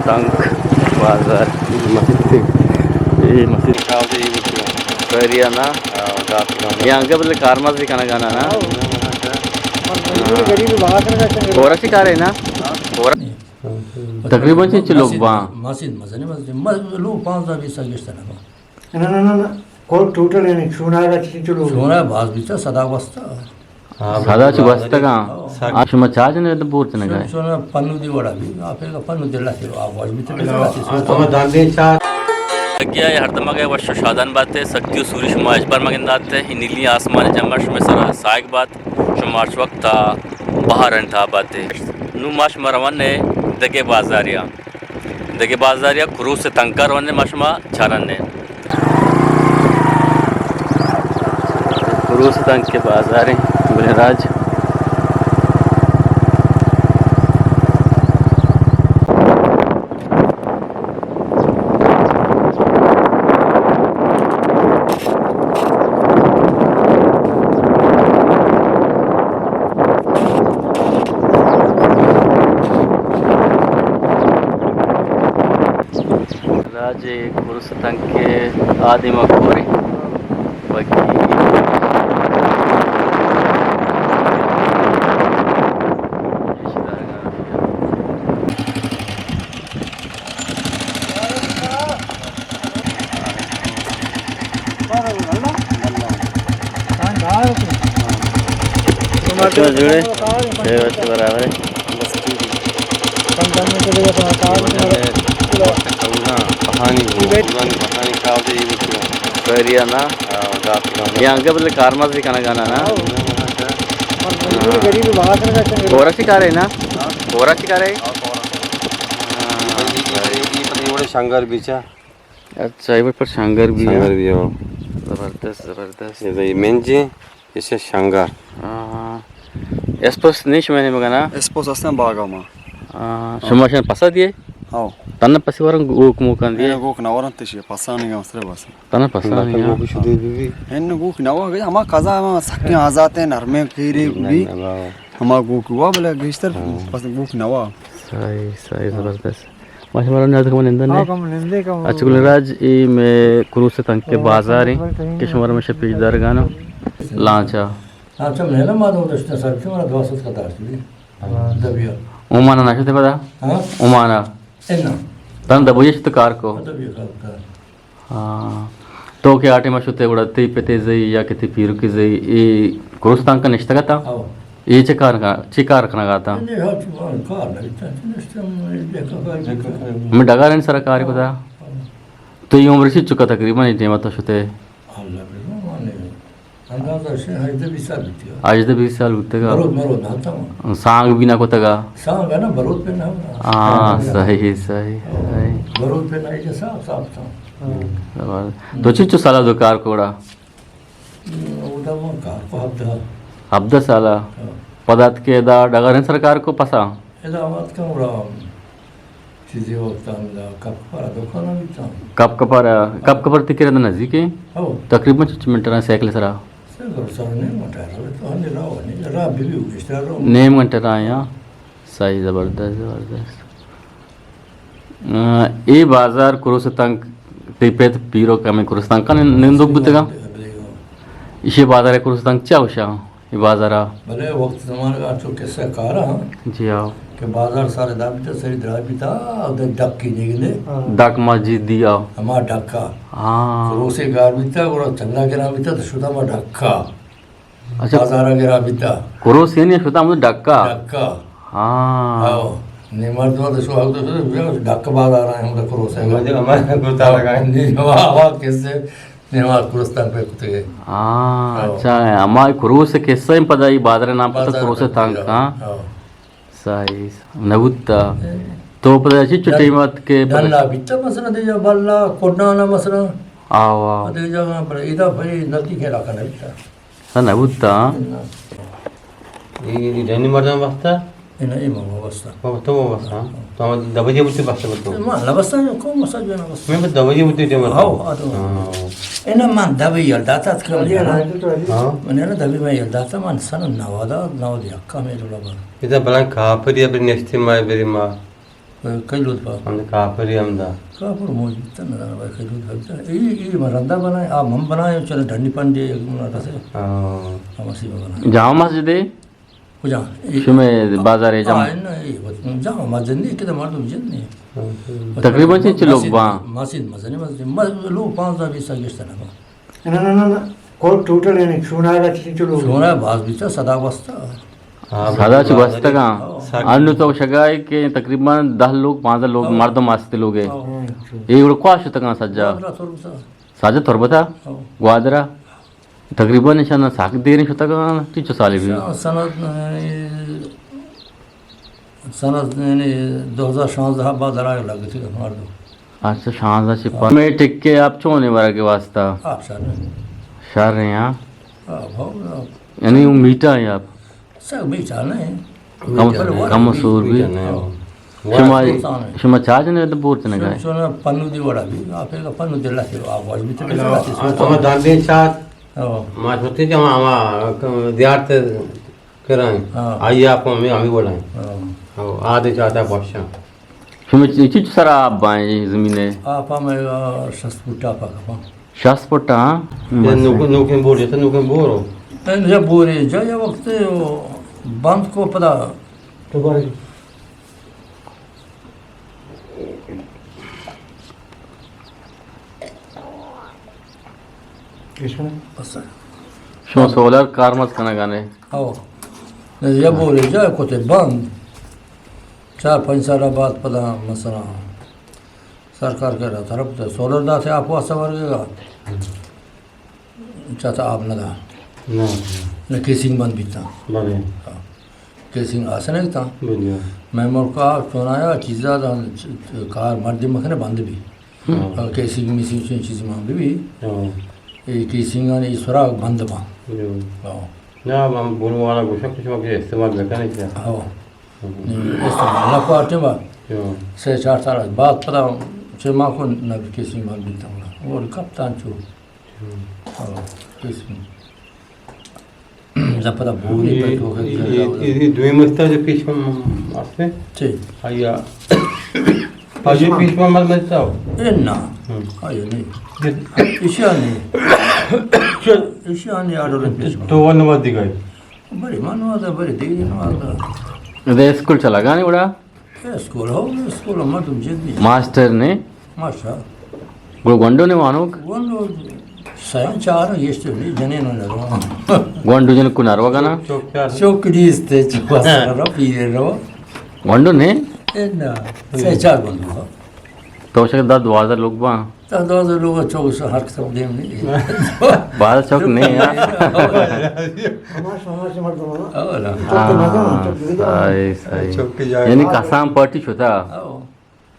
تنک بازار۔ مسجد تھی۔ اے مسجد۔ خیریہ نا؟ یا انگا بلے کارمرزی کنگا نا، نا؟ ہورا چی کارے نا؟ ہورا۔ تقریباً چنچو لوگ باں؟ مسجد، مسجد، مسجد، مسجد، لوگ پانزدہ بیست گیشتر نہ باں۔ نہ، نہ، نہ، نہ۔ کل ٹوٹل یعنی چوناگا چنچو لوگ؟ چونا باز بیتا، سدا گوستا۔ ہاں، سدا چو گوستگاں۔ ہاں۔ آ شما چاچ نے بورت نہ گئے؟ چونا پنو دی وڑا بھی، آ پھر پنو دی لگے، آ واش بیتا۔ ہمے داندے چاچ۔ لگیا ہے ہر دمگے وش و شادان باتے، سکتی و سوری شما اجبر مگن داتے، نیلی آسمان جمر شما سرا سائگ بات، شما ہرچ وقت بہار انت آباتے۔ نو ما شما روان نے دگے بازاریا۔ دگہ بازاریا کروس تنکا رونے ما شما چارنے۔ کروس تنک کے بازاریں بلے راج۔ راجے کروس تنکے آدیم کورے بگی۔ اچھا، جوڑے؟ اے بس برابر ہے۔ خیریہ نا؟ یا انگا بلے کارمرزی کنگا نا، نا؟ ہورا چی کارے نا؟ ہورا چی کارے؟ شنگر بیچا۔ اچھا، اے پر شنگر بھی ہے۔ شنگر بھی ہے۔ زبردست، زبردست۔ یہ منجے، اسے شنگر۔ ہاں۔ اسپس نہیں شما نے مگنا؟ اسپس ہستن باغا ما۔ ہاں، شما شن پسا دیے؟ ہاں۔ تن پسی ورن گوک موکان دیے؟ گوک نہ ورن تشی، پسانی گا مستر بس۔ تن پسانی گا۔ گوک شدی بی بی۔ ان گوک نہ وا، ہما قضا ہما سکیں آزات ہیں، نرمیں کیرے بھی۔ ہما گوک وا بلے گیشتر پس گوک نہ وا۔ صحیح، صحیح، زبردست۔ ما شمارا نیاد کم نندن نے؟ ہاں، کم نندے کم۔ اچھا، گل راج، اے میں کروس تنک کے بازار ہیں کہ شمارا میں پیش دارگانا لانچا۔ لانچا میں نا ما دو دشت سر کے مارا دو ست قطار چلی۔ دبیا۔ اومانا نہ شتے پدا؟ ہاں؟ اومانا۔ انا۔ تن دبویش تو کار کو؟ دبیا کار کو۔ ہاں۔ تو کہ آ ٹائم ءَ شتے گڑا تئی پتے زئی یا کہ تئی پیرکی زئی، اے کروس تنک ءَ نشتگ اتاں؟ ہو۔ اے چے کار کا-، چے کار کنگ ءَ اتاں؟ اے ہچ کار نہ بیتاں، چے نشتم، اے دیکھا کار بیتاں۔ من ڈگارانی سرا کار کتا۔ ہو۔ تو اے عمر چنچکا تقریباً اے ٹائم ءَ تو شتے؟ اللہ بزاں، من اندازہ شے ہژدہ بیست سال بیتگ۔ ہژدہ بیست سال بیتگ۔ مروت، مروت نہ اتاں۔ سانگ بھی نہ کتگ۔ سانگ نہ، مروت پہ نہ۔ ہاں، صحیح، صحیح، صحیح۔ مروت پہ نہ، اے صاف، صاف تھا۔ تو چنچو سال ءَ کار کو گڑا؟ اودا من کار کو ہبدہ۔ ہبدہ سال ءَ؟ ہاں۔ پدا اتکے ادا ڈگاریں سرا کار کو پسا؟ ادا آمد کم گڑا چیزے وقت ہمدا کپ کپارا دکان بیتاں۔ کپ کپارا، کپ کپار تئی کرا نزدیک ایں؟ ہو۔ تقریباً چنچو منٹ ءَ سائیکل سرا؟ سائیکل سرا نیم گھنٹہ ءَ روت، تو ہمے راہ نہ، راہ بی بی گیشتر راہ۔ نیم گھنٹہ راہ ایں۔ صحیح، زبردست، زبردست۔ آ، اے بازار کروس تنک، تئی پت پیرک ہمے کروس تنک ءَ نندوک بوتگاں؟ ایشی بازار کروس تنک چا گوشاں؟ اے بازار ءَ۔ بلے وقت زمانگ ءَ چو قصہ کار ءَ۔ جی ہاں۔ کہ بازار سارے دا بیتا، سری دراج بیتا، اودے ڈکی نیگندے۔ ڈک ما جی دیا۔ ہما ڈکا۔ ہاں۔ کروسے گار بیتا، گڑا چنگا گران بیتا، تو شتا ما ڈکا۔ اچھا۔ بازار ءَ گران بیتا۔ کروس یعنی شتا ہم ڈکا۔ ڈکا۔ ہاں۔ ہاں۔ نی مردم تو شو حق تو ڈک بازار ءَ ہم کروسے۔ مجھے ہمارا گوتا لگا۔ نی ہوا، ہوا قصے۔ نماز کروس تنک پہ کتگے۔ ہاں، ہاں۔ اچھا، ہما کروس قصہ ایں پدا اے بازار ءِ نام پتہ بازار کروس تنک، ہاں۔ ہاں۔ صحیح، نہ بوتا۔ تو پدا چنچو ٹائم اتکے؟ ڈن ءَ بیتا مثلاً دے جا بلا، کڈان ءَ مثلاً۔ آو، آو۔ دے جا پر ادا بھئی نزدیک علاقہ نہ بیتا۔ ہاں، نہ بوتا۔ نہ۔ اے، اے ڈنی مردم بستا؟ اے نہ، اے ما واسطہ۔ او، تو واسطہ؟ تو ہم دبجے بوتے بستا بتو؟ ما نہ بستا، کو مسا جو نہ بستا۔ میں بس دبجے بوتے ٹائم بتو۔ ہاں، ہاں، تو۔ ہاں۔ اے نہ، من دبی یل داتا اتکا۔ ہاں۔ من نہ دبی من یل داتا، من سن نوادا، نواد یکا میں جوڑا بر۔ ادا بلان کافر یا بر نشتے ما بری ما۔ کئی لوت پا؟ ہم کافری ہم دا۔ کافر موج بیتا نہ، بھائی، کئی لوت پا بیتا۔ ای، ای من رندا بنائے، آ من بنائے، چلو ڈنڈی پنڈی، من رسے۔ ہاں۔ ہم اسی بنائے۔ جامع مسجد ہے؟ کجا؟ ای شمے بازار ہے جامع؟ ہاں، نہ، ای وت جامع مسجد نہیں، کدے مردم جن نہیں۔ تقریباً چنچو لوگ مسجد، باں؟ مسجد، مسجد، مسجد، م-، لوگ پانزدہ بیست گشتہ نہ باں۔ نہ، نہ، نہ، نہ۔ کل ٹوٹل یعنی چوناگا چنچو لوگ؟ چونا باز بیتا، صدا وستا۔ ہاں، صدا چو وستگاں۔ ہاں۔ انو تو شگائے کہ تقریباً دہ لوگ، پانزدہ لوگ، ہاں۔ مردم آستے لوگ ہے۔ ہاں۔ اے گڑا کوا شتگاں سجا؟ گوادرا تربتا۔ سجا تربتا؟ ہاں۔ گوادرا؟ تقریباً نشان ساک دیر شتگاں، چنچو سالے بھی؟ سنت، سنت یعنی دو ہزار شانزدہ بعد درائے لگتی مردم۔ اچھا، شانزدہ چہ پد۔ میں ٹکے آپ چونے ورگ واسطہ؟ آپ شر ہیں۔ شر ہیں، ہاں؟ آپ ہو، آپ۔ یعنی وہ میٹھا ہے آپ؟ سک میٹھا نہیں۔ کم، بلے وہ کم میٹھا سور بھی۔ نہیں۔ شما، سلطان ہے۔ شما چاچ نے تو بورت نہ گئے۔ شما پنو دی وڑا بھی، آپ ایک پنو دی لاتے، آپ واج بھی تو لاتے، سلطان۔ ہم دندے چاچ، ہاں۔ ما چھوٹے جب ہم دیارت کرائیں۔ ہاں۔ آئی آپ ہمیں، ہمیں بولائیں۔ ہاں۔ ہاں، آدھے چاہتا بخشاں۔ شما چی، چی سرا آپ بائیں زمین ہے؟ آپ ہم، آ، شست فٹ آپ کپاں۔ شست فٹ، ہاں؟ یہ بس۔ نوکیں، نوکیں بور جاتا، نوکیں بور ہو۔ اے یا بورے جا یا وقت بند کو پدا۔ دوبارہ۔ بس۔ شما سولر کارمرز کنگا نے؟ ہو۔ نہ، یہ بورے جا کتے بند۔ چار پنچ سال بعد پدا مثلاً سرکار کرا طرف تے سولر داتے آپ واسطہ ورگے گا۔ چاتا آپ نہ دا۔ نہ۔ نہ کیسنگ بند بیتا۔ بلے۔ ہاں۔ کیسنگ آسنے بیتا۔ بلے۔ میں ملک آپ چونایا چیزا دا کار مردم مکنے بند بھی۔ ہاں۔ اور کیسنگ میسنگ چین چیز مان بھی بھی۔ ہاں۔ اے کیسنگ آنے سراغ بند با۔ ہاں۔ نہ، ہم بولو والا گوشک شما کہ استعمال نہ کرنے کیا؟ ہاں۔ ہاں۔ استعمال نہ پارٹی با۔ ہاں۔ سے چار سال بعد پدا چه ما کو نہ کیسنگ بند بیتا ہوا۔ اور کپتان چو۔ ہاں۔ ہاں، کیسنگ۔ زپدا بوگی یہ، پر تو یہ، یہ، یہ دوی مکتا جو پیش من آستے؟ چی؟ آیا۔ آجو پیش من مر مکتا ہو؟ اے نا۔ ہم۔ آیا نہیں۔ یہ اشیا نہیں۔ اشیا نہیں آڈو پیش من۔ تو ون ود دیگا۔ بری من وادا، بری دیگی وادا۔ دے اسکول چلا گانی وڑا؟ اسکول ہو، اسکول مردم جدی۔ ماسٹر نے؟ ماشاء۔ گڑا گونڈو نے وانوک؟ گونڈو سیاں چار گیشتر نہیں، جنین نہ رو۔ گونڈو جن کو نہ روگا نا؟ چوک چار۔ چوک دیستے، چوک سر رو، پیرے رو۔ گونڈو نے؟ اے نا، سے چار گونڈو۔ تو شک دا دوازدہ لوگ با۔ تا دوازدہ لوگ چوک سر ہر قسم دیم نہیں۔ بارہ چوک نہیں، ہاں۔ ہماش، ہماش مردم نا۔ اولا۔ ہاں، صحیح، صحیح۔ چوک کی جگہ۔ یعنی کسان پارٹی شتا۔ او۔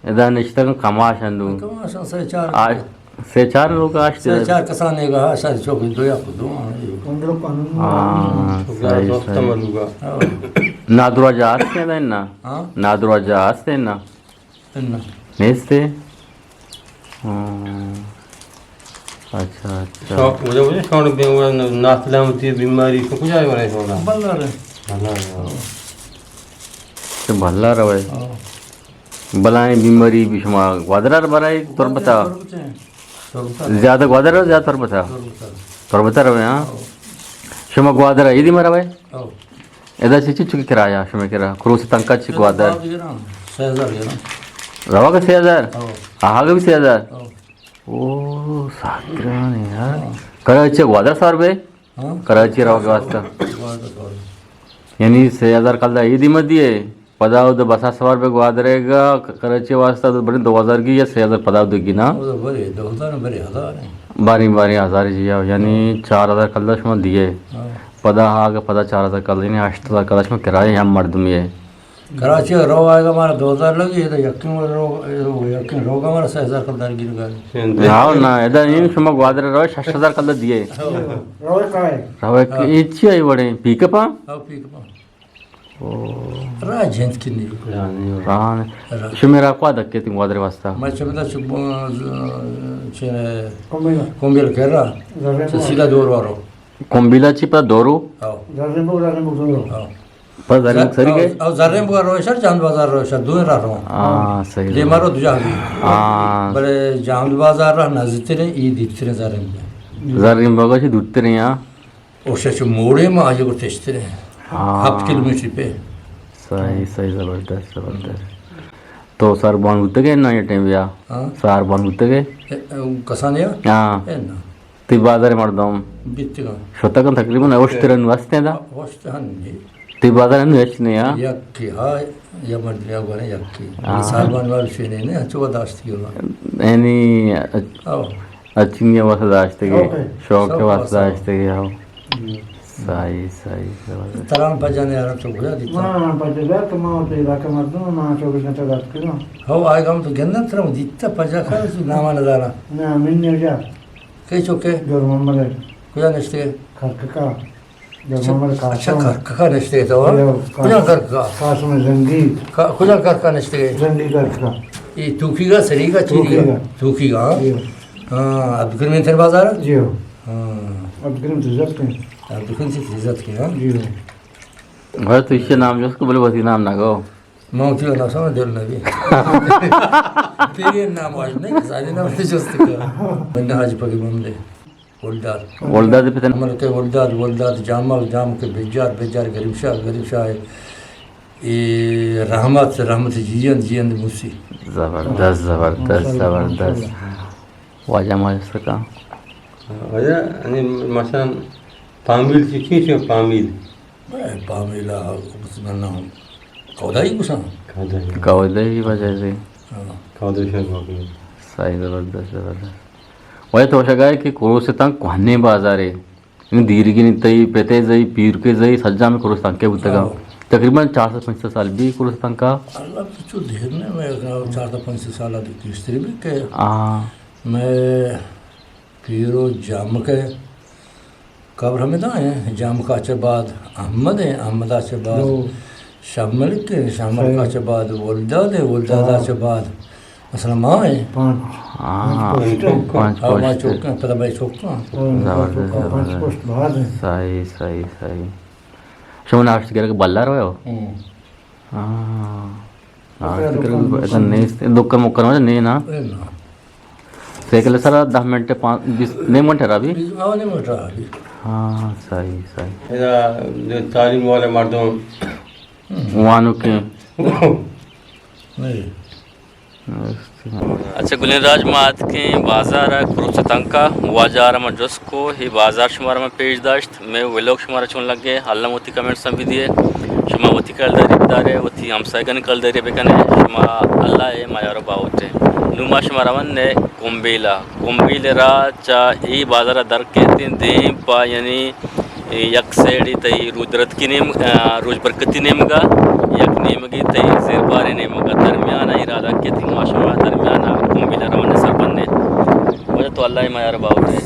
ادا نشتگ کماش اندو۔ کماش سے چار۔ آ، سے چار لوگ آشتے۔ سے چار کسانے گا، شاید چوک دو یا دو۔ ہاں، صحیح، صحیح۔ نادرواجہ آستے نا؟ ہاں؟ نادرواجہ آستے نا؟ اناں۔ نیست ئے؟ ہاں۔ اچھا، اچھا۔ شو-، وجہ، وجہ شون بے-، وہ نا-، ناسلامتی بیماری کو کجا ہے ورے شونا؟ بلار ہے۔ بلار ہے۔ تو بلار ہے۔ ہاں۔ بلائیں بیماری بھی شما گوادر برائے تربتا؟ تربت ہے۔ تربت ہے۔ زیادہ گوادر ہے، زیادہ تربتا؟ تربت ہے۔ تربتا روے، ہاں۔ ہاں۔ شما گوادر ہے، ایدی مروے؟ ہاں۔ ادا چی چی چکی کرایہ شمے کرا؟ کروس تنکا چی گوادر؟ سئے ہزار گران۔ روگ سئے ہزار؟ ہاں۔ آہگ بھی سئے ہزار؟ ہاں۔ او، ساکران یار۔ ہاں۔ کراچی گوادر سوار بے؟ ہاں۔ کراچی روگ واسطہ؟ گوادر سوار۔ یعنی سئے ہزار کلدار ایدی مدیے؟ پدا او دو بسا سوار بے گوادر گا، ک-، کراچی واسطہ تو بڑے دو ہزار گی یا سئے ہزار پدا دگی نا؟ او تو بڑے، دو ہزار بڑے ہزار ہیں۔ باری باری ہزار جی آؤ، یعنی چار ہزار کلدار شما دیے۔ ہاں۔ پدا آگے پدا چار ہزار کلدار، یعنی ہشت ہزار کلدار شما کرایہ ہم مردمی ہے۔ کراچی رو آئے گا ہمارا دو ہزار لگی، تو یقین رو، یقین روگا ہمارا سئے ہزار کلدار گر گا۔ ہاں نا، ادا این شما گوادر رو شش ہزار کلدار دیے۔ ہاں۔ رو کائے؟ رو ہاں۔ ایچی آئی وڑے، پیک اپ ہاں؟ ہاں، پیک اپ ہاں۔ او۔ راہ جنت کی نہیں۔ راہ نہیں۔ راہ نہیں۔ راہ۔ شمے راہ کوا دکے تم گوادر واسطہ؟ میں چمدا چ-، چ-، کومبیلا۔ کومبیلا کہہ رہا۔ زرین چ-، سیدھا دور وارو۔ کومبیلا چی پا دورو؟ ہاں۔ زرین بو، زرین بو دورو۔ ہاں۔ پہ زرین سری گئے؟ او، او زرین بگا روشا، جہمد بازار روشا، دوئیں راہ رو۔ ہاں، صحیح۔ دیما رو دو جاہ بھی۔ ہاں۔ بلے جہمد بازار راہ نزدیکتریں، ای دیرتریں زرین بگا۔ زرین بگا چی دورتریں، ہاں۔ اوشا چو موڑے ما آجو تشتریں۔ ہاں۔ ہفت کلومیٹر پہ۔ صحیح، صحیح، زبردست، زبردست۔ تو ساربان بوتگے نا یہ ٹائم یا؟ ہاں۔ ساربان بوتگے؟ اے، اے، کسان یا؟ ہاں۔ اے نا۔ تئی بازار مردم بیتگاں۔ شتگاں تقریباً اوشتر انو ہستیں دا؟ اوشت ہن جی۔ تئی بازار انو ہچ نہیں، ہاں؟ یکی، ہاں، یا مردم یا گونے یکی۔ ہاں۔ ساربان وال شینے نے، اچو داشتی ہو۔ یعنی، او۔ اچنی واسطہ داشتگے، شوق ہے۔ شوق کے واسطہ واسطہ۔ داشتگے، ہاں۔ جی۔ صحیح، صحیح، زبردست۔ تران پجا نے یارا تو گیا دیتا۔ ما پجا تو ما تو علاقہ مردم، ما تو کچھ نہ کرا۔ ہو، آئے گا ہم تو گندن ترا دیتا پجا کا، نام نہ دارا۔ نہ، من نے جا۔ کئی چوکے؟ جور محمد ہے۔ کجا نشتے؟ کرککا۔ جور اچھا، محمد اچھا، قاسم۔ کرککا نشتے تو؟ جی، ہو، کجا قاسم۔ کرککا؟ قاسم زنگی۔ کا-، کجا کرککا نشتے؟ زنگی کرککا۔ یہ توکی کا، سری کا، چیری کا؟ توکی کا۔ توکی کا، ہاں؟ جی۔ ہاں، عبدالکریم تھر بازار؟ جی، ہو۔ ہاں۔ عبدالکریم تھر زبتے ہیں۔ عبدالکریم تھر زبتے ہیں، ہاں؟ جی، ہو۔ بھائی، تو اس سے نام جو اس کو بولے، بس یہ نام نہ گو۔ ما وتی نام سما دل نبی۔ تیرے نام واجب نہیں، ساری نام سے جست کا۔ بندہ حاج پاکی بندے۔ ولداد۔ ولداد پتن۔ عمل کے ولداد، ولداد جامل، جام کے بجار، بجار غریب شاہ، غریب شاہ۔ اے رحمت، رحمت جیند، جیند موسی۔ زبردست، زبردست، ماشاءاللہ، زبردست۔ ماشاءاللہ۔ واجہ ما سکا۔ واجہ، یعنی مثلاً پامیل چی، چی چی پامیل؟ اے، پامیلا، بس من نام کودائی گوشاں۔ کودائی۔ کودائی وجہ سے۔ ہاں۔ کودائی شاہ باقی۔ صحیح، زبردست، زبردست۔ وجہ تو شگائے کہ کروس تاں کوہنیں بازارے۔ یعنی دیرگی نی تئی پتے زئی، پیرکے زئی، سجا میں کروس تاں کے بوتگا۔ ہاں۔ تقریباً چار سو پنچ سو سال بھی کروس تاں کا۔ اللہ تو چو دیر نے، میں چار سو پنچ سو سال ادی پیشتری بھی کہ ہاں۔ میں پیرو جامک ءِ قبر ہمدا ایں، جامک ءَ چہ بعد احمد ایں، احمد ءَ چہ بعد ہو۔ شاہ ملک ایں، شاہ ملک ءَ صحیح۔ چہ بعد ولداد ایں، ولداد ءَ ہاں۔ چہ بعد مثلاً ما ایں۔ پانچ۔ ہاں، پانچ پشت ایں۔ پانچ ہاں، ما پشت۔ چوک ایں، پدا بھائی چوک ایں۔ ہاں، زبردست، پانچ زبردست۔ پشت بعد ایں۔ صحیح، صحیح، صحیح۔ شما ناشت گرگ بلار ہو؟ ہوں۔ ہاں۔ ہاں، دکان فکر مکان اتن نیست۔ دکان مکان والا نہیں نا؟ اے نا۔ سائیکل سر دہ منٹ، پانچ، بیس، نیم گھنٹہ را بھی؟ بیس، ہاں، نیم گھنٹہ را بھی۔ ہاں، صحیح، صحیح۔ ادا جو تعلیم والے مردم۔ وانو کے۔ نہیں۔ اچھا گلیں راج، ما اتکیں بازار ءَ کروس ءِ تنکا، واجہ ءَ را ما جست کو، اے بازار شمارا ما پیش داشت، مئے ولاگ شمارا چون لگے، الم وتی کمنٹس ہم بدیے، شما وتی کلداری بدارے، وتی ہمسایگانی کلداری بکنے، شما اللہ ءِ ما یار و باہوٹ ایں۔ نوں ما شما روان نے کمبیلا، کمبیل ءَ را چہ اے بازار ءَ در کیت ایں دیم پہ یعنی اے یک سائیڈے تئی روچ درتکی نیم-، آ، روچ برکتی نیمگا، یک نیمگے تئی زیرباریں نیمگا، درمیان ءَ ارادہ کہ تئی ما شما درمیان ءَ کمبیل ءَ روان ءَ سر بنے۔ واجہ تو اللہ ءِ ما یار باہوٹ ئے۔